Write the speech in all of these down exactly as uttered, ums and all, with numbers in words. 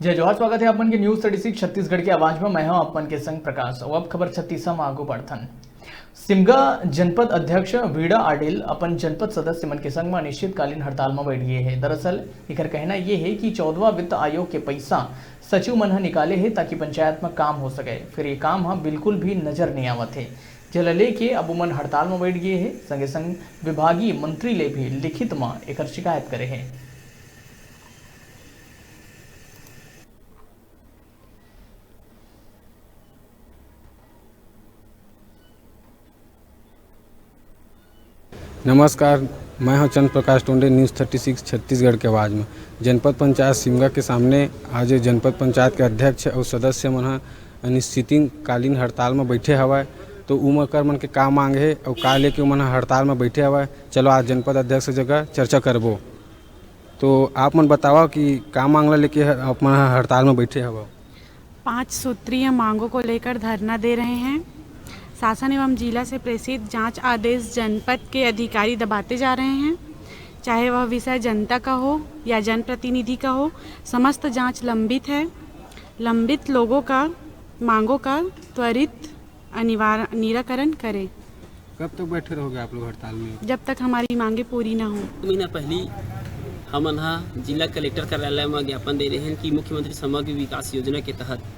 जय जोहार, स्वागत हे आप मन के News Thirty Six छत्तीसगढ़ के आवाज म। मैं हूं आप मन के संग प्रकाश। अउ अब खबर छत्तीसा म आगू बढ़थन। सिमगा जनपद अध्यक्ष वीणा आडिल अपन जनपद सदस्य मन के संग म अनिश्चितकालीन हड़ताल म बैठ गे हे। दरअसल एकर कहना ये हे कि चौदहवां वित्त आयोग के पइसा सचिव मन ह निकाले हे, ताकि पंचायत म काम हो सके, फेर ये काम ह बिल्कुल भी नजर नइ आवत हे, जेला लेके अब ओमन हड़ताल म बैठ गे हे। संगे संग विभागीय मंत्री ले भी लिखित म एकर शिकायत करे हे। नमस्कार, मैं हूं चंद्र प्रकाश टोंडे, News Thirty Six छत्तीसगढ़ के आवाज में। जनपद पंचायत सिमगा के सामने आज जनपद पंचायत के अध्यक्ष अउ सदस्य मन ह अनिश्चितकालीन हड़ताल में बैठे हवय। तो उमकर मन के का मांग हे अउ का लेके उमन ह हड़ताल में बैठे हवय, चलो आज जनपद अध्यक्ष जगह चर्चा करबो। तो आप मन बतावा कि का मांग ला लेके ह-, आप मन ह हड़ताल में बैठे हवव? पाँच सूत्रीय मांगों को लेकर धरना दे रहे हैं। शासन एवं जिला से प्रेषित जांच आदेश जनपद के अधिकारी दबाते जा रहे हैं, चाहे वह विषय जनता का हो या जनप्रतिनिधि का हो, समस्त जांच लंबित है। लंबित लोगों का, मांगों का त्वरित अनिवार-, निराकरण करें। कब तक बैठे रहोगे आप लोग हड़ताल में? जब तक हमारी मांगें पूरी ना हो। महीना पहली हमन ह जिला कलेक्टर कार्यालय म ज्ञापन दे रहे हैं कि मुख्यमंत्री समग्र विकास योजना के तहत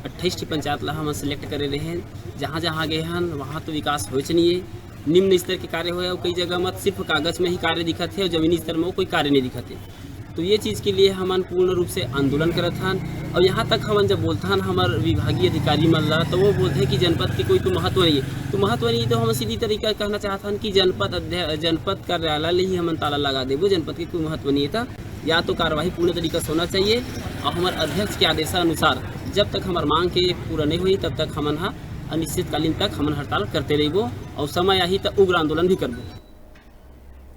अट्ठाईस ठी पंचायत ला हमन select करे रहे हैं। जहाँ जहाँ गए हन, वहाँ तो विकास होच नहीं है, निम्न स्तर के कार्य होए, अउ कई जगह म सिर्फ कागज में ही कार्य दिखत है और जमीनी स्तर में वो कोई कार्य नहीं दिखत है। तो ये चीज़ के लिए हमन पूर्ण रूप से आंदोलन करत हन। और यहाँ तक हमन जब बोलथन हमर विभागीय अधिकारी मन ला, तो वो बोलथे कि जनपद के कोई तो महत्व नहीं है। तो महत्व नहीं है, तो हम सीधी तरीका कहना चाहत हन कि जनपद अध्य-, जनपद कार्यालय ले ही हमन ताला लगा देबो, जनपद के कोई महत्व नहीं है। तो या तो कार्यवाही पूर्ण तरीका से होना चाहिए और हमर अध्यक्ष के आदेशानुसार जब तक हमर मांग के पूरा नहीं होई, तब तक हमन ह अनिश्चितकालीन तक हमन हड़ताल करते रहिबो और समय आही त उग्र आंदोलन भी करबो।